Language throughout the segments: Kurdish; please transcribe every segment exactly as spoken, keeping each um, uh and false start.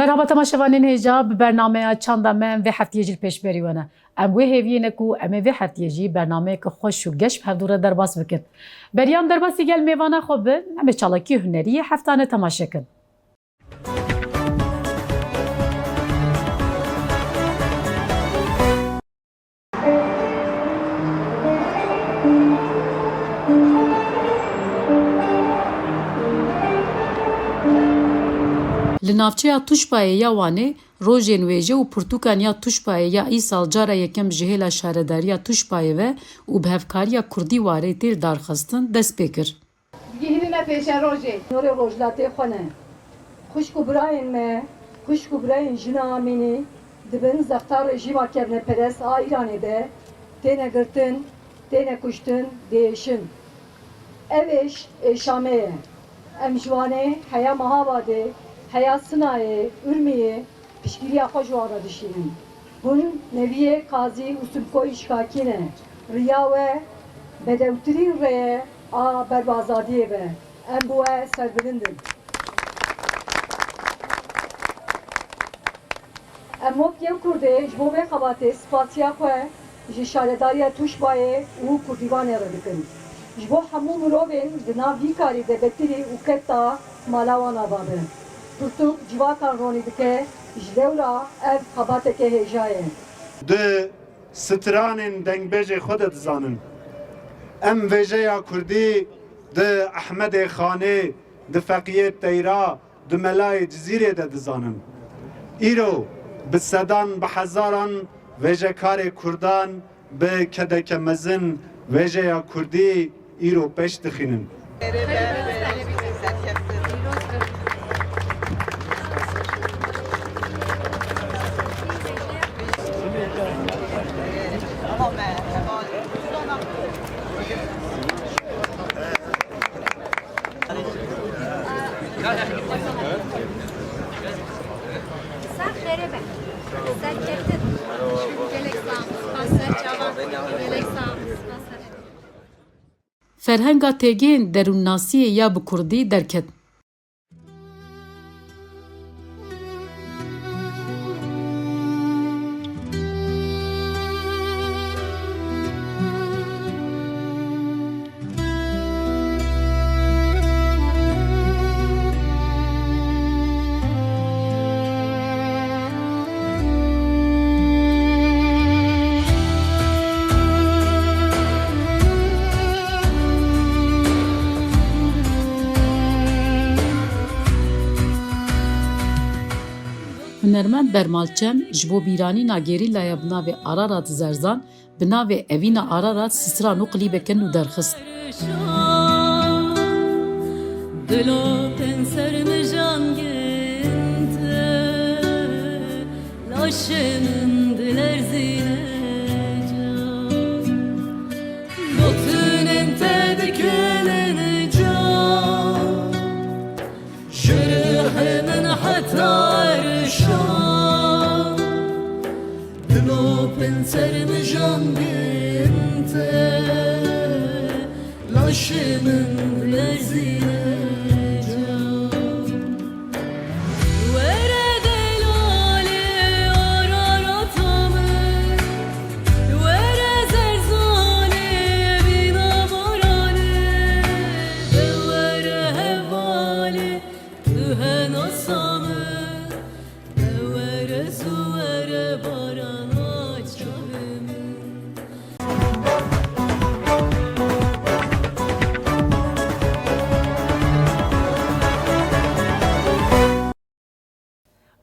Merhaba temaşevanên hêja, bi bernameya Çanda me em vê heftiyê jî li pêşberî we ne. Em wê hêviyê ne ku em ê vê heftiyê jî bernameyeke xweş û geş bi hevdû re derbas bikin. Beriya em derbasî gel mêvana xwe bin, em ê çalakiyê hunerî yê heftane temaşe kin. Li navçeya Tuşbayê ya Wanê rojên wêje û pirtûkan ya Tuşbayê ya îsal cara yekem ji hêla şaredariya Tuşbayê ve û bi hevkariya Kurdî Warê tê lidarxistin dest pê kir. Digihînine pêşerojê. Norê rojhilatê xwe ne. Xwişk û birayên me, xwişk û birayên jina Amînî di bin zexta rejîma kevneperest a Îranê de têne girtin, têne kuştin, diêşin. Ev êş êşa me ye. Em ji Wanê heya Mehabadê, heya Sinayê, Urmiyê, piştgiriya xwe ji wan re dişînin. Hûn neviyê Qazî û Simkoyî Şikakî ne. Riya we bedewtirîn rê ye a berbazadiyê be. Em bi we serbilind in. Em wek yew Kurdê ji bo vê xebatê spasiya xwe ji şaredariya Tuşbayê û Kurdîvanê re dikin. Ji bo hemû mirovên di nav vî karî de betilî û ketta mala wan ava be. Pirtûk civakan ronî dike, ji lewra ev xebateke hêja ye. Di stranên dengbêjê xwe de dizanin. Em vêjeya kurdî di Ehmedê Xanê, di Feqiyê Teyra, di Melayê Cizîrê de dizanin. Îro bi sedan, bi hezaran vêjekarê kurdan bi kedeke mezin vêjeya kurdî îro pêş dixînin. Sax derê be. Serkeftin. Gelek sağ ol. Spas ser çavan. Gelek sağ ol. Spas ser. Ferhenga têgihên derûnnasiyê ya bi kurdî derket. Hunermend Bermal Çem ji bo bîranîna gerîlaya bi navê Ararat Zerzan bi navê Evîna Ararat stran û klîbeke nû derxist. Dilopên sermijan ginte, laşê min dilerzîne can. Gotinên te dikilin can. Ji rihê min heta erşan, dilopên sermijan bên te, laşê min dilezîne can. Were delalê Ararata min, were Zerzanê bîna baranê, de were hevalê tu henasa min, de were zû were barana çavê min.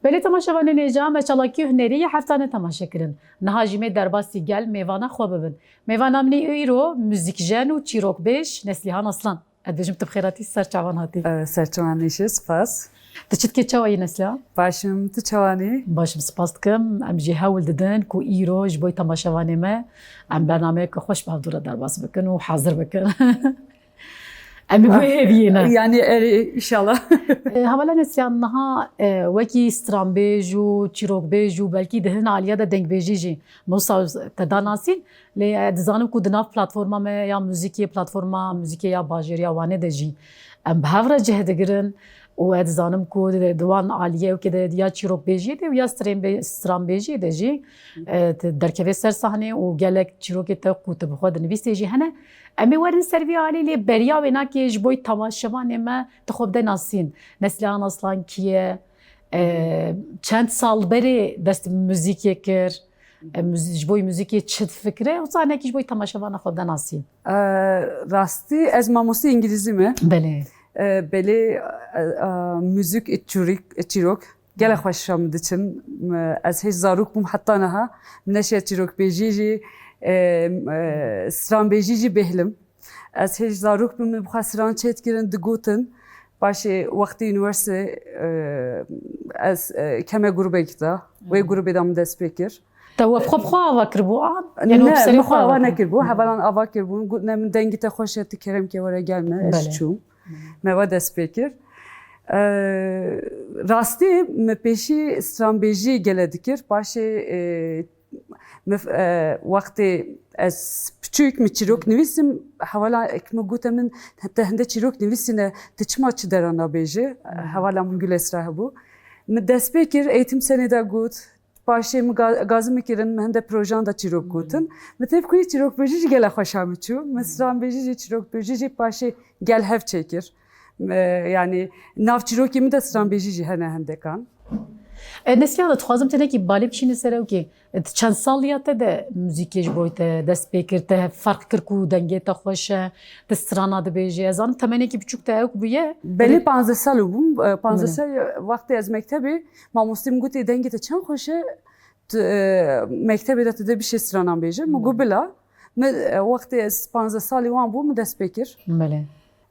Belê temaşevanên hêja, me çalakî hunerî yê heftane temaşe kirin. Niha jî me derbasî gel mêvana xwe bibin. Mêvana min îro muzîkjen û çîrokbêj Neslihan Aslan. Ez dibêjim tu bi xêr hatî, ser çavan hatî. Ee, ser çavan nîşe, spas. Tu çi dikî, çawa yî Neslihan? Baş im, tu çawan î? Baş im, spas dikim. Em jî hewl didin ku îro ji bo temaşevanê me em bernameyeke xweş bi hevdû re derbas bikin û hazir bikin. Em ê wê hêviyê ne. Yani, erê, inşallah. E, hevala Neslihan, niha, e, wekî stranbêj û çîrokbêj û belkî di hin aliya de dengbêjî jî, me wisa te da nasîn, lê, e, dizanim ku di nav platforma me ya muzîkê, platforma muzîkê ya bajêr ya Wanê de jî em bi hev re cih digirin, Û ez dizanim ku di, di wan aliyê û ke de ya çîrokbêjiyê de û ya strênbê-, stranbêjiyê de jî, e, tu derkevê ser sahnê û gelek çîrokê te ku tu bi xwe dinivîsê jî hene. Em ê werin ser vî alî, lê beriya wê nakê ji bo temaşevanê me tu xwe bide nasîn. Neslihan Aslan kî ye? E, çend sal berê dest bi muzîkê kir? E, muzî-, ji bo muzîkê çi difikire? Wisa hinekî ji bo temaşevana xwe bide nasîn. E, rastî ez mamostê îngilîzî me. Belê. E, belê, e, e, muzîk, e, çûrîk, e, çîrok gelek xweşa min diçin. E, ez hêj zarok bûm heta niha. Min neşiya çîrokbêjî jî, e, e, stranbêjî jî bêhlim. Ez hêj zarok bûm, min bi xwe stran çêdikirin, digotin. Paşê wextê unîversîtê, e, ez, e, keme grûbekî de. Wê grûbê de min dest pê kir. Te we bi xwe bi xwe ava kiribû an? Yanî we bi serê xwe ava kiribû? Ne, min xwe ava nekiribû. Hevalan ava kiribûn. Gotin, "Ne, min dengê te xweş e, tu kerem ke were gel me." Ez çûm. Me we dest pê kir. E, rastî, me pêşî stranbêjî gele dikir. Paşê, e, me, e, wextê ez piçûk, me çîrok nivîsim, hevala ek me gote min, "Te hinde çîrok nivîsîne, tu çima çi dera nabêje?" Hevala min Gul Esra hebû. Me dest pê kir, eğitim senê de got, Paşê min ga-, gazî min kirin, min hinde projeyan de çîrok gotin. Min têr kuyê çîrokbêjî jî gelek xweşa min çû. Min stranbêjî jî, çîrokbêjî jî paşê gel hev çêkir. Me, yanî nav çîrokê min de stranbêjî jî hene hindekan. E, Neslihan, dixwazim tenekî balê bişîne ser ew kê. E, tu çend saliya te de muzîkê ji bo te dest pê kir, te ferq kir ku dengê te xweş e, tu strana dibêjî. Ez zanim temenekî biçûk te ew bûye. Belê, panzdeh sal bûm. E, panzdeh sal wextê ez mektebê Mamostê min gotê, "Dengê te çend xweş e, tu, e, mektebê de tu dê bişê stranan bêje." Min got, "Bila." Min, e, wextê ez panzdeh salî wan bû, min dest pê kir. Belê.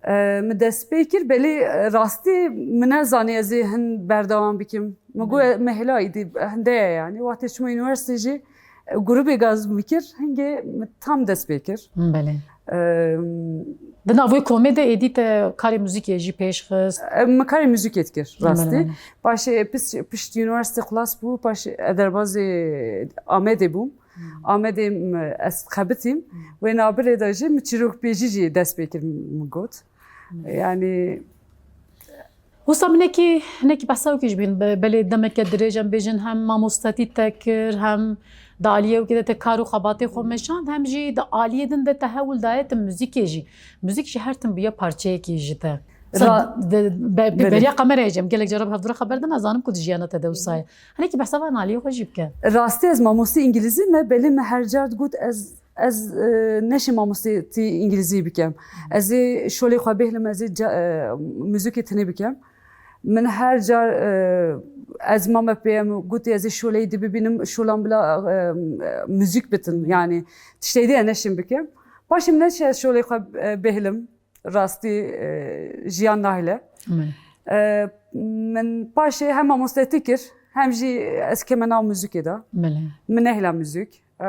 E, min dest pê kir, belê, e, rastî min nezanî ez ê hin berdewam bikim. Min got, "Me hêla îdî hinde ye yanî." Wextê çûme unîversîtê jî, e, grûbê gaz min kir, hingê min tam dest pê kir. Belê. Em, Di nav wê komê de êdî te karê muzîkê jî pêş xist? Em, min karê muzîkê dikir, rastî. Belê, belê. Paşê pis-, pişt unîversîtê xilas bû, paşê ez derbazê Amedê bûm. Amedê, em, ez dixebitîm. Wê navbirê de jî min çîrokbêjî jî dest pê kir, min got. Yanî Wisa min nekî, nekî behsa wekî ji bîn, be-, belê demeke dirêj em bêjin, hem mamostetî te kir, hem di aliyê wekî de te kar û xebatê xwe meşand, hem jî di aliyê din de te hewl daye te muzîkê jî. Muzîk jî her tim bûye parçeyekî ji te. Ra- Mesela, de, be-, be-, Belê. Beriya kamerayê jî em gelek cara bi hevdû re xeber dina, zanim ku di jiyana te de wisa ye. Hinekî behsa van aliyê xwe jî bike. Rastî ez mamostê îngilîzî me, belê me her car digot ez Ez, e, neşê mamostetî îngilîzî bikem. Ez ê şolê xwe bêhlim, ez ê ca-, e, muzîkê tinê bikem. Min her car, e, ez mame pê em gotî ez ê şoleyî dibibînim, şolan bila, e, muzîk bitin. Yanî tiştê dî ez neşim bikem. Paşê min neşe ez şolê xwe, e, bêhlim. Rastî, e, jiyan nahile. Min. E, min paşê hem mamostetî kir, hem jî ez keme nav muzîkê de. Belê. Min nehêla muzîk. E,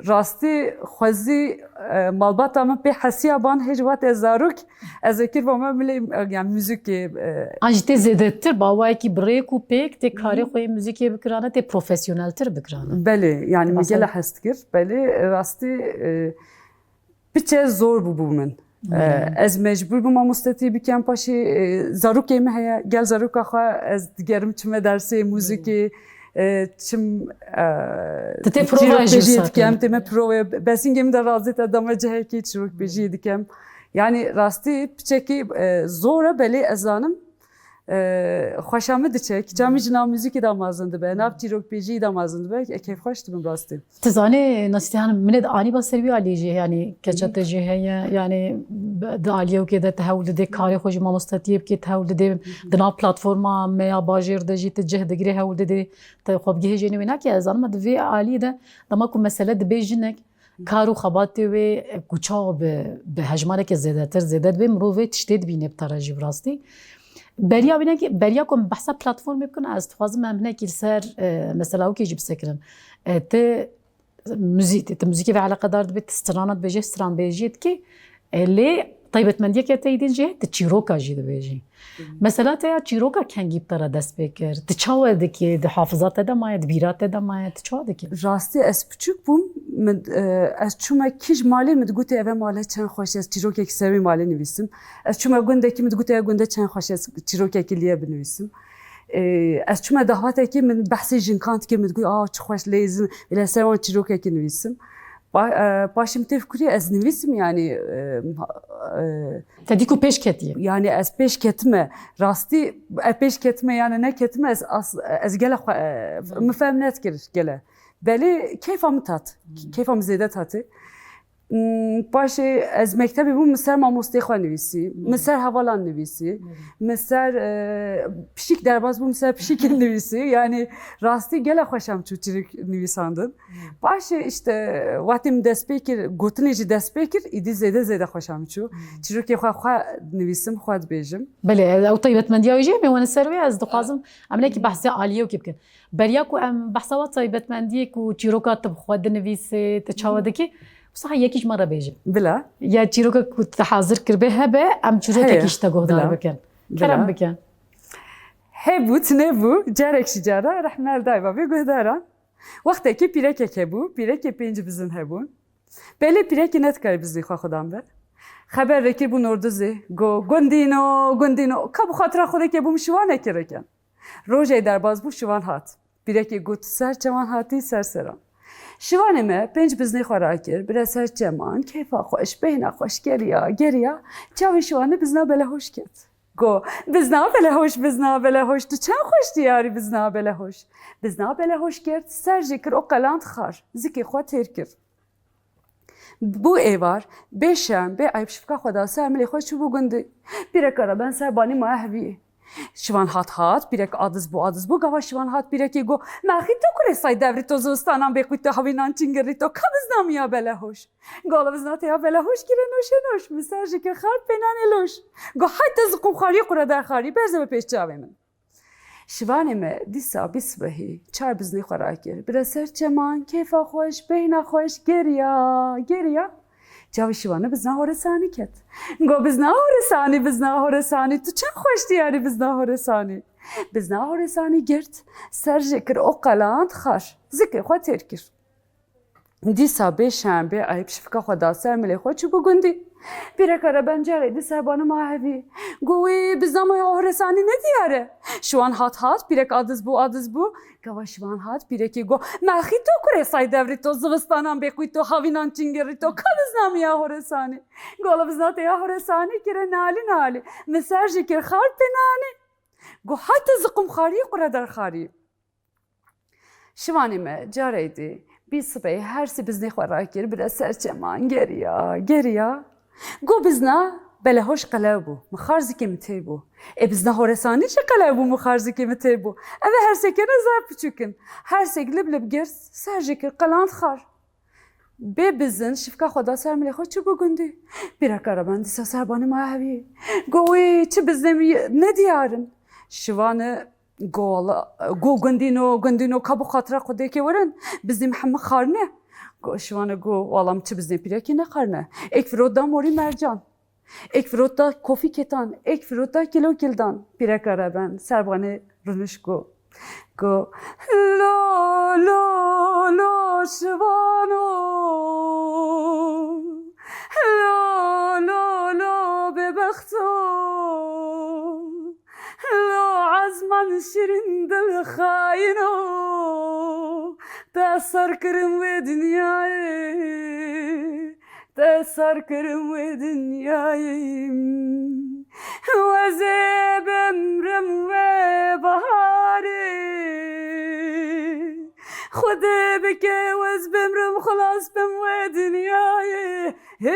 Rastî xwezî, e, malbata min pê hesiya ban hêj wate zarok, ez ê kir bo me milê, e, yani muzîkê, e, An jî tê zêdetir, bawayekî bi rêk û pêk tê karê xwe yê muzîkê bikirane, tê profesyoneltir bikirane. Belê, yani min Mesela- gelek hez dikir. Belê, rastî, e, piçe zor bû bo min. Belê. E, ez mecbûr bûm mamostetî bikem paşê, e, zarokê min heye, gel zaroka xwe ez digerim çime dersê muzîkê, e, çim, e, Tu tê provayê jî çîrokbêjiyê wisa dikem, tê. Tê me provayê, besingê min de razê te dame cihekê çîrokbêjiyê dikem. Yani rastî piçekî, e, zor e, belê ez zanim, e, xweşa min diçe, kiça min jî nav muzîkê de mezin dibe, nav çîrokbêjiyê de mezin dibe, e, kêfxweş dibim rastî. Tu zanî, Neslihan, min ê anî ba ser wî alî jî, yanî keça te jî heye, yanî di aliyê wekê de tu hewl didê karê xwe jî mamostetiyê bikî, tu hewl didê di nav platforma me ya bajêr de jî tu cih digirê, hewl didê tu xwe bigihêjênî wê nakê. Ez zanim di vê alî de dema ku mesele dibê jinek, kar û xebatê wê ku çawa bi, bi hejmareke zêdetir zêde dibe, mirov vê tiştê dibîne bi te re jî bi rastî. Beriya wî nekî, beriya ku em behsa platformê bikin, ez dixwazim em hinekî li ser, e, mesela wekî jî bisekirin. E, tu muzîk, tu muzîkê ve eleqedar dibe, tu strana dibêje, stranbêjiyê dikî. E, lê Taybetmendiyeke te îdî jî heye, tu çîroka jî dibêjî. Mesela te ya çîroka kengî bi te re dest pê kir? Tu çawa dikî? Di hafiza te de maye, di bîra te de maye, tu çawa dikî? Rastî ez piçûk bûm, min, e, ez çûme kîj malê, min digotê eve male çend xweş e, ez çîrokekî ser wê malê nivîsim. Ez çûme gundekî, min digotê ev gunde çend xweş e, ez çîrokekî lê binivîsim. E, ez çûme daxwatekî, min behsê jinkan dikir, min digot, "A, çi xweş lê zin, lê ser wan çîrokekî nivîsim." Pa-, e, paşê min têv kurî, ez nivîsim, yanî, e, e, Te dî ku pêş ketiye. Yanî ez pêş ketime, rastî, e, pêş ketime, yanî neketime, ez as-, ez gele xwe, e, min fehm nedikir gele. Belê keyfa min tat, keyfa min zêde tate. Hmm, paşê ez mektebê bûm, min ser mamostê xwe nivîsî, min ser hevalan nivîsî, min ser, e, pişik derbas bûm, min ser pişikê nivîsî. Yanî rastî gele xweşa min çû çîrok nivîsandin. Paşê işte wextê min dest pê kir, gotinê jî dest pê kir, îdî zêde zêde xweşa min çû. Çîrokê xwe xwe nivîsim, xwe dibêjim. Belê, ew taybetmendiya wî jî em ê wene ser wê, ez dixwazim em nekî behsê aliyê wekî bikin. Beriya ku em behsa wa taybetmendiyê ku çîroka tu bi xwe dinivîsê, tu çawa dikî, wisa yekî ji me re bêje. Bila. Ya çîroka ku tu hazir kiribe hebe, em çîrokekî ji te guhdar bikin. Kerem bikin. Hebû, tu nebû, carek ji cara rehme li dayê bavê guhdaran. Wextekî pîrekek hebû, pîrekê pênc bizin hebûn. Belê pîrekê nedikarî biznê xwe xudan be. Xeber vekir bû nordizê, go, "Gundîno, gundîno, ka bi xatira Xwedê ke bûm şivanekê reken." Rojê derbas bû, şivan hat. Pîrekê got, "Ser çeman hatî, ser seran." Şivanê me pênc biznê xwe rakir, bire ser çeman, keyfa xweş, beyna xweş, geriya, geriya, çavê şivanê bizna belehoş ket. Go, "Bizna belehoş, bizna belehoş, tu çend xweş diyarî bizna belehoş." Bizna belehoş kir, ser jê kir û qeland xar, zikê xwe têr kir. Bû êvar, bê şerm, bê eyb şifka xwe da ser milê xwe çûbû gundî. Pîreka reben ser banî maye heviyê. Şivan hat hat, pîrek adiz bû, adiz bû, gava şivan hat pîrekê go, "Mexî to kurê say devrî to zivistanan bê qût to hewînan çingirî to, ka bizna min ya belehoş." Go, "Ala bizna te ya belehoş kire noşê noş, min ser jê kir xar pênanê loş." Go, "Hay te ziqûmxarî qure derxarî, berze be pêş çavê min." Şivanê me dîsa bî sibehî çar biznê xwe rakir, bire ser çeman, keyfa xweş, beyna xweş, geriya, geriya. Çavê şivanê bizna horesanî ket. Go, "Bizna horesanî, bizna horesanî, tu çend xweş diyarî bizna horesanî." Bizna horesanî girt, ser jê kir û qeland xar, zikê xwe têr kir. Dîsa bê şerm, bê eyb şifka xwe da ser milê xwe çûbû gundî. Pîreka reben carê dî ser banî ma hevî. Go, "Wî, bizna min ya horesanî nediyare." Şivan hat hat, pîrek adiz bû, adiz bû. Gava şivan hat, pîrekê go, "Mexî to kurê say devrî to, zivistanan bê qût to, hewînan çingirî to, ka bizna min ya horesanî." Go, "Ala bizna te ya horesanî kire nalî nalî, min ser jê kir xar pênanî." Go, "Hay te ziqûmxarî qure derxarî." Şivanê me careyê dî bî sibehî her sê biznê xwe rakir, bire ser çeman, geriya, geriya. Go, "Bizna belehoş qelew bû, min xar zikê min têr bû. Ê bizna horesanî jî qelew bû, min xar zikê min têr bû. Ev ê her sêkê ne zaf piçûk in." Her sêk lib lib girt, ser jê kir qeland xar. Bê bizin şifka xwe da ser milê xwe çûbû gundî. Pîreka reben dîsa ser banî ma hevî. Go, "Wî, çi biznê min nediyar in." Şivane go, "Wala, go gundîno, gundîno, ka bi xatira Xwedê ke werin, biznê min hemî xar ne." Go, şivane go, "Wala min çi biznê pîrekî nexar ne. Êk firot da morî mercan. Êk firot da kofî ketan, êk firot da kîlo kîldan." Pîreka reben ser banê rûnişt go. Go, "Lo, lo, lo, şivano. Lo, lo, lo, bêbexto. Lo, ezman şirin dil xayino. Te ser kirin wê dinyayê. Te ser kirin wê dinyayê. Wezê bimrim wê baharê. Xwedê bike wez bimrim, xilas bim wê dinyayê. Hey,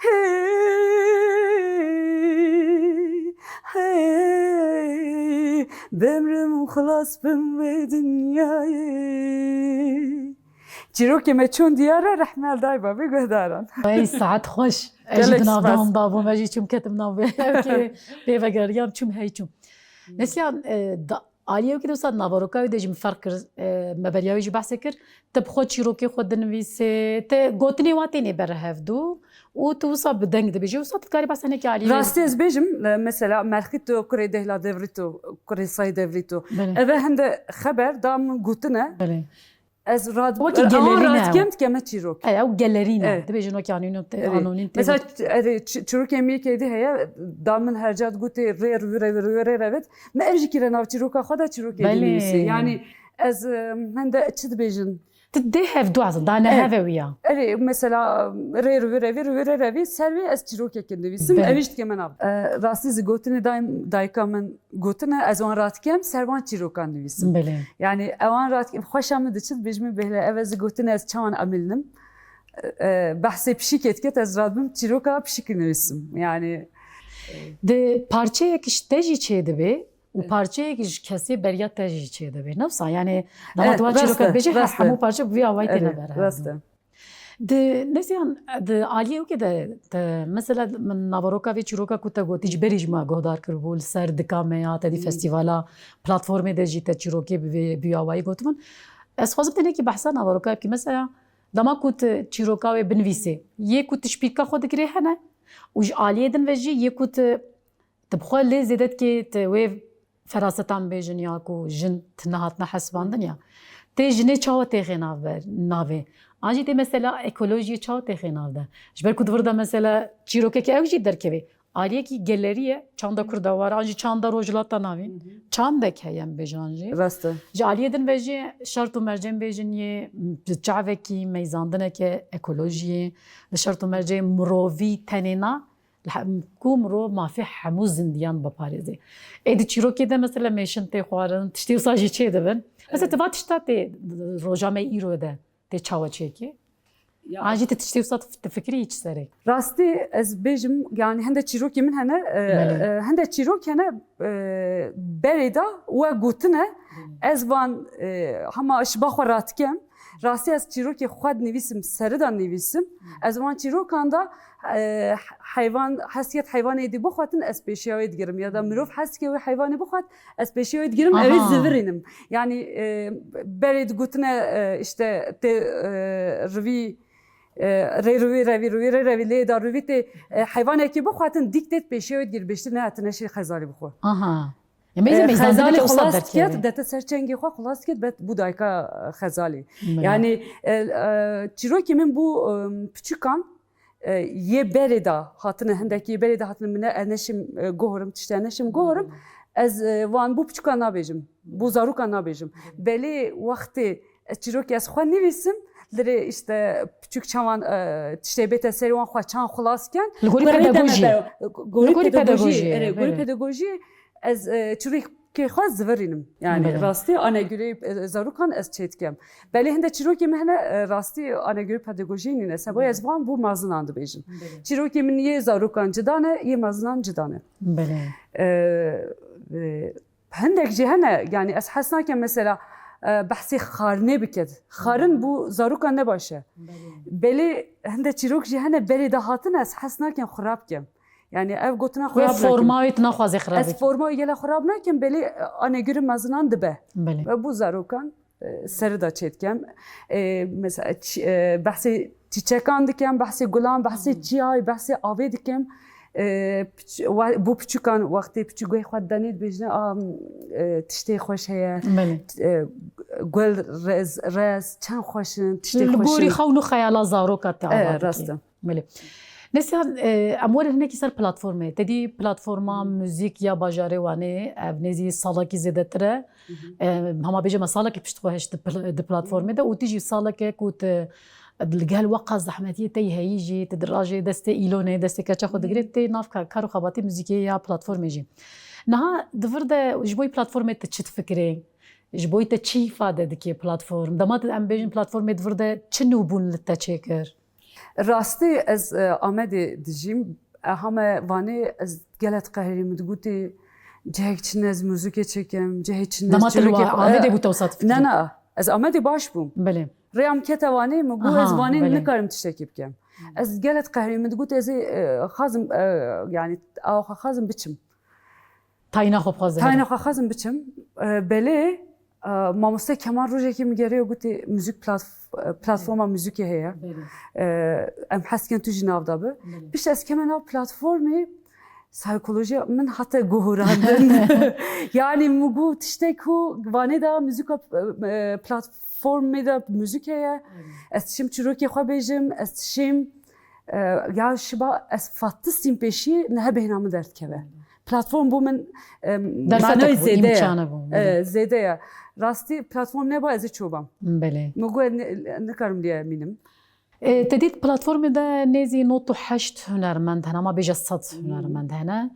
hey, hey, bimrim xilas bim wê dinyayê. Çîrokê me çûn diyar e, rehme li dayê bavê guhdaran. Ey, saet xweş. Ez jî gelek di nav spas. Dahom dabûm, ez jî çûm ketim nav vê. Pê vegeriyam, çûm hey çûm. Neslihan, e, da, Aliyê wekî de wisa naveroka wê de jî min ferq kir, e, me beriya wê jî behsê kir. Te bi xwe çîrokê xwe dinivîsê, te gotinê wan tênê ber hevdû û tu wisa bi deng dibêjî, wisa tu dikarî behsa nekî aliyê wê. Rastî ez bêjim, e, mesela Merxîto kurê Dehla Devrîto, kurê Say Devrîto. Belê. Eve hende xeber da min gotine. Belê. Ez rad-, Wekî ewan gelerî ne ew. Radkem dikeme çîrok. E, ew gelerî ne. E. Dibêjin wekî anonîm te-, Erê. Anonîm tê. Mesela ç-, erê, ç-, çîrokê min yekê dî heye, da min her ca dikotê rê rûvî revî rûvî rê revît. Min ev jî kire nav çîroka xwe de çîrokê Belê. Dinivîsê. Yani ez, e, hende çi dibêjin? Tu dê hevdû ezin, da ne E, heve wî ya. Erê, mesela rê rûvî revî, rûvî rê revî, ser wê ez çîrokek nivîsim, Belê. Ev jî dikeme nav. E, rastî zî gotinê dayim, dayika min gotine, ez wan radikem, ser wan çîrokan nivîsim. Belê. Yani ewan radikem, xweşa min diçit, bêjim bêhle, ev ez gotine, ez çawan emilnim. E, behsê pişikê diket, ez radibim çîroka pişikî nivîsim. Yani Di parçeyek ji te jî çêdibe û Evet. parçeyek ji kesê beriya te jî çêdibe. Ne wisa, yani, dema Evet, tu wan rast çîroka e, dibêjî, he, rast e. Hemû parçe bi vî awayî têne Evet, rast berhevdû. e. Di, Neslihan, di aliyê wekê de, te, mesela min naveroka vê çîroka ku te gotî, ji berî ji me guhdar kiribû, li ser dika me ya, te dî Hmm. festîvala, platformê de jî te çîrokê bi vê, bi awayî gotibûn. Ez xwazim tenekî behsa naveroka bikî. Mesela, dema ku tu çîroka wê binivîsê, yê ku tu ji pîrka xwe digirê hene û ji aliyê din ve jî yê ku tu, tu bi xwe lê zêde dikê, tu wê ferasetan bêjin ya ku jin tu nehatine hesibandin ya. Tê jinê çawa têxê nav ber-, navê? An jî tê mesela ekolojiyê çawa têxê nav de? Ji ber ku di vir de mesela çîrokeke ew jî derkevê. Aliyekî gelerî ye, çanda Kurda war, an jî çanda Rojhilata Navîn. Hı hı. Çandek heye em bêjin an jî. Rast e. Ji aliyê din ve jî şert û mercên bêjin yê, bi çavekî meyzandineke ekolojiyê, li şert û mercê mirovî tenê na, Li he-, ku mirov mafê hemû zindiyan biparêzê. Ê di çîrokê de mesela mêşin tê xwarin, tiştê wisa jî çê dibin. Mesela Evet. tu va tişta tê roja me îro de tê çawa çêkê? Ya. An jî tu tiştê wisa tu, tu fikirî hiç serê. Rastî ez bêjim, yani hende çîrokê min hene, e, Belê. e, hende çîrok hene, e, berê de we gotine, Belê. ez van, e, hema ji ba xwe radikem. Rastî ez çîrokê xwe dinivîsim, serî de nivîsim. Hmm. Ez wan çîrokan de, e, heywan, hes diket heywanê dî bixwetin, ez pêşiya wê digirim. Ya da Hmm. mirov hes dike wê heywanê bixwet, ez pêşiya wê digirim, Aha. ew ê zivirînim. Yani, e, berê digotine, e, işte, tê, e, rivî, e, rê rivî revî, rivî rê revî, lê da rivî tê, e, heywanekî bixwetin, dîk tê pêşiya wê digir, bêştir nehatine şê xezalî bixwe. Aha. Em ê E, meyzandineke Xezalî wisa xilas derkeve. Diket, dete ser çengê xwe xilas diket, bet bû dayika, e, Xezalî. Belê. Yani, e, e, çîrokê min bû, e, piçûkan, e, yê berê de hatine, hindekî yê berê de hatine min ne, e, neşim, e, guhorim, tiştê neşim guhorim. Belê. Ez, e, van bû piçûkan nabêjim, bû zarokan nabêjim. Belê. Belê wextê ez çîrokê ez xwe nivîsim, lirê işte piçûk çawan, e, tiştê bête serê wan xwe çawan xilas ken. Li gorî Gorî pedagojiyê. deme ber-, gorî Li gorî pedagojiyê, pedagojiyê, erê, gorî belê. pedagojiyê. Ez, e, çîrokê xwe zivirînim. Yani Belê. rastî anegurê, e, zarokan ez çê dikem. Belê hinde çîrokê min hene, e, rastî anegurê pedagojiyê nîne. Seba Belê. ez van bû mezinan dibêjim. Belê. Çîrokê min yê zarokan cida ne, yê mezinan cida ne. Belê. E, e, hindek jî hene, yani ez hes nakem mesela, e, behsê xarinê biket. Xarin Belê. bû zarokan ne baş e. Belê. Belê hinde çîrok jî hene berê de hatine, ez hes nakem xirab kem. Yani ev gotina Wê xirab nakim. forma wê tu naxwazê xirab Ez bikî. forma wê gele xirab nakim, belê, e, anegurê mezinan dibe. Belê. Ve bû zarokan, e, serî de çê dikem. E, mesela, çi-, e, behsê çîçekan dikem, behsê gulan, behsê Hmm. çiyay, behsê avê dikim. E, piç-, wa-, bû piçûkan wextê piçûk guhê xwe denê dibêjine, a, e, tiştê xweş heye. Belê. E, gul rez, rez, çend xweş in, tiştê Li xweş gorî in. xewn û xeyala zaroka te E, ava dikî. rast e. Belê. Neslihan, e, em werin hinekî ser platformê. Te dî platforma Hı hı. muzîk ya bajarê Wanê, ev nêzî salekî zêdetir e. Hı hı. E, hema bêje me salekî pişt xwe hişt di pl-, di platformê de û tî jî saleke ku tu li gel weqa zehmetiyê te yî heyî jî, tu di rajê destê îlonê, destê keça xwe digirê, Hı. tê nav ka-, kar û xebatê muzîkê ya platformê jî. Niha di vir de ji bo yî platformê tu çi difikirê? Ji bo yî te çi îfade dike platform? Dema tu em bêjin platformê di vir de çi nûbûn li te çêkir? Rastî ez, e, Amedê dijîm. E, hame Wanê ez gelek qehrî min digotî, cihek çin ez muzîkê çêkim, cihê çin ez Dema tu li çîrokê Wa-, xwe-, Amedê e, bû te wisa difikirî? Ne, ne, ez Amedê baş bûm. Belê. Rêya min kete Wanê, min got, Aha, ez Wanê belê. nikarim tiştekî bikim. Hmm. Ez gelek qehrî min digotî, ez ê, e, xazim, e, yani, awa xwe xazim biçim. Tayîna xwe bixwazim. Tayîna xwe xwazim biçim. E, belê, e, mamoste Kemal rojekê min geriya gotê, muzîk platf-, e, platforma muzîkê heye. Belê. E, em hez dikin tu jî nav de bi. Belê. Pişt ez keme nav platformê, psîkolojiya min hate guhurandin. Yani min got tiştek ku vanê de muzîka, e, platformê de muzîk heye. Belê. Ez dişim çîrokê xwe bêjim, ez dişim, e, ya şiba ez fatistîm pêşî, niha bêhna min derdikeve. Platform bû min, e, Derfetek manayê bû, zêde ye. Îmkana bû, E, belê. Zêde ye. Rastî platform neba ez ê çobam. Belê. Min got ne-, nikarim lê emînim. E, te dît platformê de nêzî nod û heşt hunermend hene, ama bêje sed hunermend hene.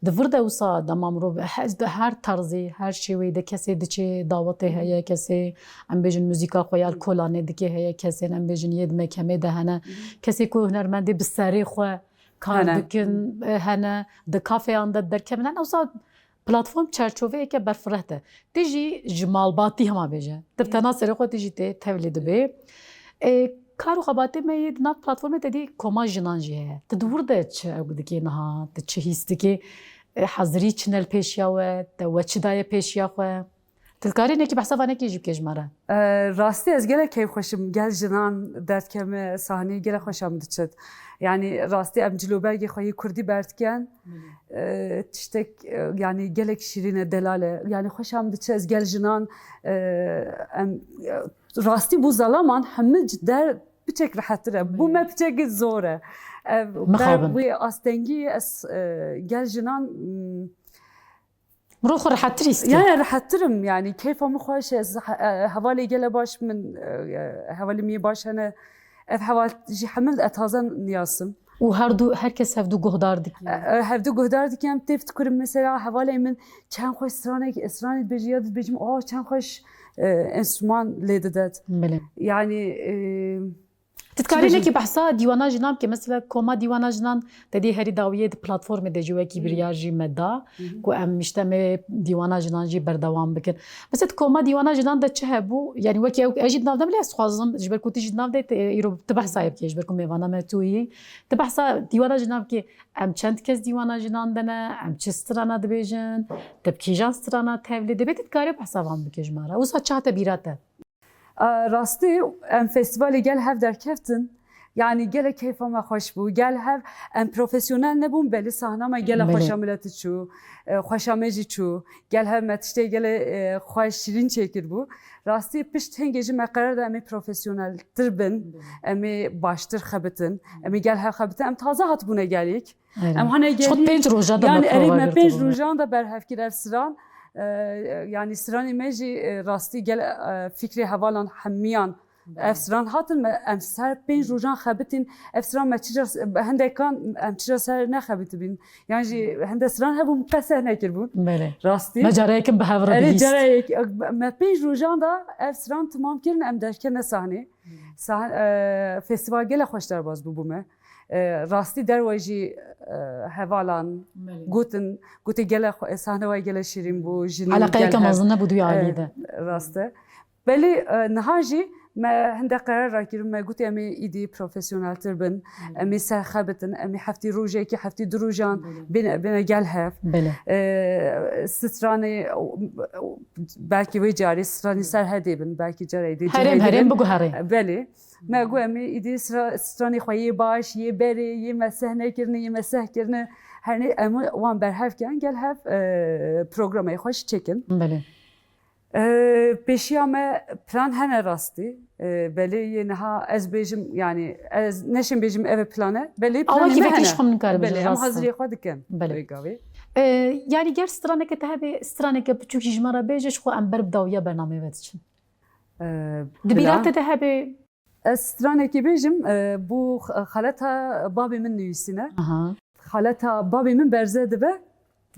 Di vir de wisa dema mirov he-, di her tarzî, her şêweyî de kesê diçê dawetê heye, kesê em bêjin muzîka xwe ya li kolanê dike heye, kesên em bêjin yê di mekemê de hene. Kesê ku hunermendê bi serê xwe kar Hene. dikin, e, hene, di kafeyan de derkevin hene. Wisa platform çerçoveyeke berfireh de. Tê jî ji malbatî hema bêje. Tu bi tena serê xwe tê jî tê tevlî dibê. E, kar û xebatê me yê di nav platformê te dî koma jinan jî heye. Tu di wir de çi ew dikî niha? Tu çi hîs dikî? E, hezirî çi ne li pêşiya we? Te we çi daye pêşiya xwe? Tu dikarî nekî behsa vanekê jî bikê ji me re? E, rastî ez gelek keyfxweş im gel jinan derdikevime sahneyê, gelek xweşa min diçit. Yani rastî em cilûbergê xwe yê kurdî berdikin. E, tiştek, e, yani gelek şîrîn e, delal e. Yani xweşa min diçe ez gel jinan, e, em, e, rastî bû zalaman hemî der piçek rehettir e. Bû me piçekî zor e. E, ber Mixabin. wê astengî ez, e, gel jinan, m, Mirov xwe rehettir hîs dike. Yani rehettir im yani. Keyfa min xweş e. Ez he-, e, hevalê gele baş min, e, hevalê min yê baş hene. Ev heval jî hemil e, taze niyasim. Û her du, her kes hevdu guhdar dike. E, e, hevdu guhdar dike, em têv dikurim mesela hevalê min çend xweş stranek, stranek dibêje ya dibêjim, "Aa, çend xweş, e, enstrûman lê didet." Belê. Yani, e, Tu dikarî Çi nekî behsa dîwana jinan bike, mesela koma dîwana jinan te dî herî dawiyê di platformê de jî wekî biryar jî me da, ku em işte me dîwana jinan jî berdewam bikin. Mesela di koma dîwana jinan de çi hebû? Yani wekî ew, ez jî di nav de, belê ez dixwazim, ji ber ku tu jî di nav de, te, îro tu behsa yê bikê, ji ber ku mêvana me tu yî. Tu behsa dîwana jinan bikê, em çend kes dîwana jinan de ne, em çi strana dibêjin, te bi kîjan strana tevlî dibê, tu dikarî behsa van bikê ji me re. Wisa çi hate bîra te? A, rastî, em festîvalê gel hev derkeftin. Yanî gelek keyfa me xweş bû. Gel hev, em profesyonel nebûn, belê sahna me gelek Belê. xweşa mileti çû, e, xweşa me jî çû. Gel hev me tiştê gelê, e, xweş şîrîn çêkiribû. Rastî pişt hingê jî me qerar da em ê profesyoneltir bin, em ê baştir xebitin, em ê gel hev xebitin. Em taze hatibûne gelîk. Erê. Em hane Ji xwe gelî, pênc roja de yani me erê me pênc rojan de berhev kir ev stran. E, yani stranê me jî, e, rastî gel, e, fikrê hevalan hemiyan ev stran hatin me, em ser pênc rojan xebitîn. Ev stran me çica, hindekan em çica ser nexebitibîn. Yan jî hinde stran hebûn qeseh nekiribûn. Belê. Rastî. Me careyekin bi hev re Erê bihîst. careyek, me pênc rojan de ev stran timam kirin, em derkevne sahnê. Sah-, e, festîval gelek xweş derbas bû bo me. E, rastî derve jî, e, hevalan Belê. gotin, gotê gelek xwe-, sahne we gelek şîrîn bû, jinî Eleqeyeke gel hev-, mezin nebû di wî e, alî de. Rast e. Belê, e, niha jî me hinde qerar rakirin, me gotê em ê îdî profesyoneltir bin, em ê serxebitin, em ê heftî rojekî, heftî du rojan Belê. bêne, bêne gel hev. Belê. E, stranê, belkî wê carê stranê ser hedê bin, belkî carê dê Herêm, cihê herêm bin. biguherê. Belê. Me got em ê îdî stra-, stranê xwe yê baş, yê berê, yê me sehne kirine, yê me seh kirine. Her ne em wan berhev kirin, gel hev, e, programê xwe ji çêkin. Belê. E, pêşiya me plan hene rastî. E, belê yê niha ez bêjim, yani ez neşim bêjim ev plan e. Belê Awa planê me kî vekî hene. ji xwe min kare Belê, bêjim, em rast e. haziriyê xwe dikin. Belê. Vê gavê. E, yani ger straneke te hebe, straneke piçûk jî ji me re bêje, ji xwe em ber bi dawiya bernameyê ve diçin. E, Di bîra plan? te de hebe? Ez stranekî bêjim, e, bo x-, xaleta babê min nivîsîne. Aha. Xaleta babê min berze dibe.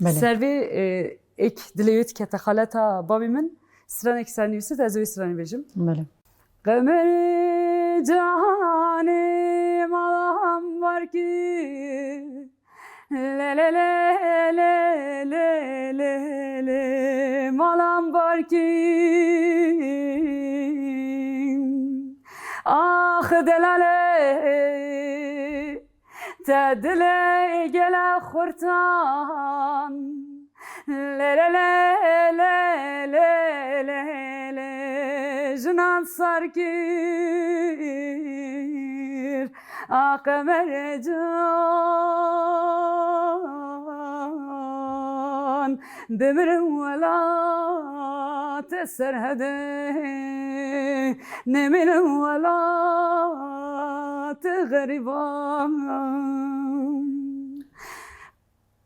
Belê. Ser vê, e, êk dilê wê dikete. Xaleta babê min stranek ser nivîsît, ez wê stranê bêjim. Belê. Qemerê canê malam barkî. Lê, lê, lê, malam barkî. Ax delalê, te dilê gele xurtan. Lê, lê, lê, lê, lê, Jinan serkir a Qemerê can, bimirim welatê Serhedê, nemînim welatê xerîban.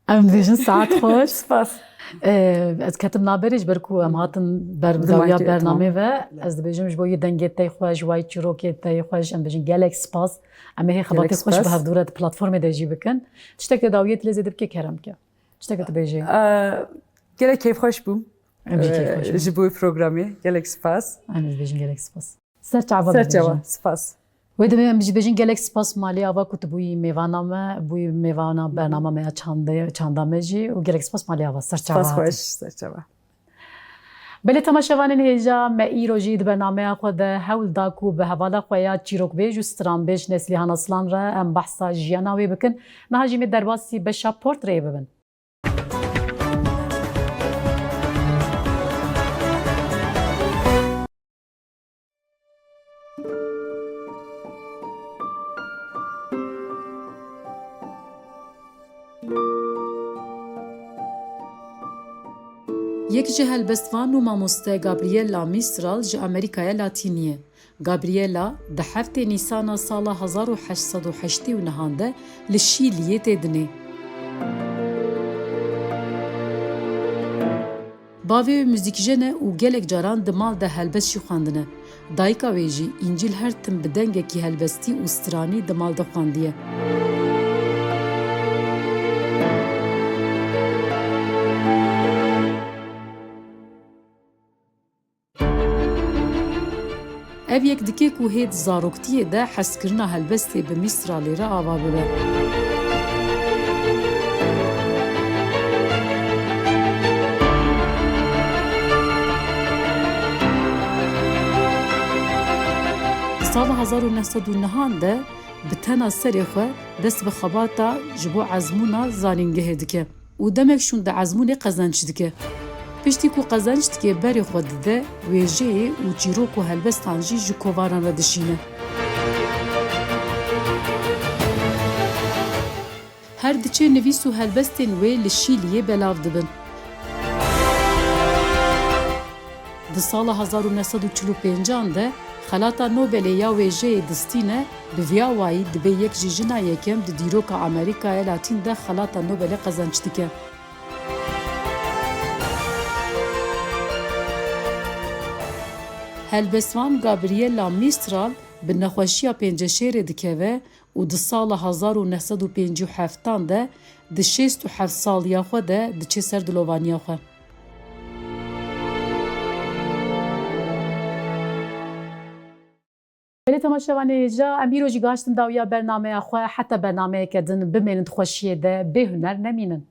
Em dibêjin saet xweş. Spas. Ee, ez ketim naberê ji ber ku em hatin ber dawiya bernamê ve. Ez dibêjim ji bo yê dengê tey xweş, wayî çîrokê tey xweş, em bêjin gelek spas. Em ê hê xebatê xweş bi hevdû re di platformê de jî bikin. Tiştek te dawiyê tu lê zêde bike kerem ke. Tiştek tu bêjê. Ee, gelek keyfxweş bûm. Em jî keyfxweş bûn. Ee, ji bo programê gelek spas. Em ez dibêjin gelek spas. Ser çava. Ser çava, spas. Wê demê em jî dibêjin gelek spas malê ava ku tu bûyî mêvana me, bûyî mêvana bernama me ya çandê, çanda me jî û gelek spas malê ava. Ser çava. Spas xweş, ser çava. Belê temaşevanên hêja me îro jî di bernameya xwe de hewl da ku bi hevala xwe ya çîrokbêj û stranbêj Neslîhan Aslan re em behsa jiyana wê bikin. Niha jî em ê derbasî beşa portreyê bibin. Yek ji helbestvan û mamoste Gabriella Mistral ji Amerîkaya Latînî ye. Gabriella di heftê Nîsana sala hezar û heşt sed û heştê û nehan de li Şîliyê tê dinê. Bavê wê muzîkjen e û gelek caran di mal de helbest jî xwendine. Dayika wê jî Încîl her tim bi dengekî helbestî û stranî di mal de xwendiye. Ev yek dike ku hê di zaroktiyê de hezkirina helbestê bi Mîstralê re ava bibe. Di sala hezar û neh sed û nehan de bi tena serê xwe dest bi xebata ji bo ezmûna zanîngehê dike û demek şûn di ezmûnê qezenc dike. Piştî ku qezenc dike berê xwe dide wêjeyê û çîrok û helbestan jî ji kovaran re dişîne. Her diçe nivîs û helbestên wê li Şîliyê belav dibin. Di sala hezar û neh sed û çil û pêncan de Xelata Nobelê ya Wêjeyê distîne, bi vî awayî dibe yek ji jina yekem di dîroka Amerîkaya Latîn de Xelata Nobelê qezenc dike. Helbestvan Gabriella Mistral bi nexweşiya penceşêrê dikeve û di sala hezar û neh sed û pêncî û heftan de di şêst û heft saliya xwe de diçe ser dilovaniya xwe. Belê temaşevanê hêja, em îro jî gihiştin dawiya bernameya xwe, heta bernameyeke din bimênin di xweşiyê de, bê huner nemînin.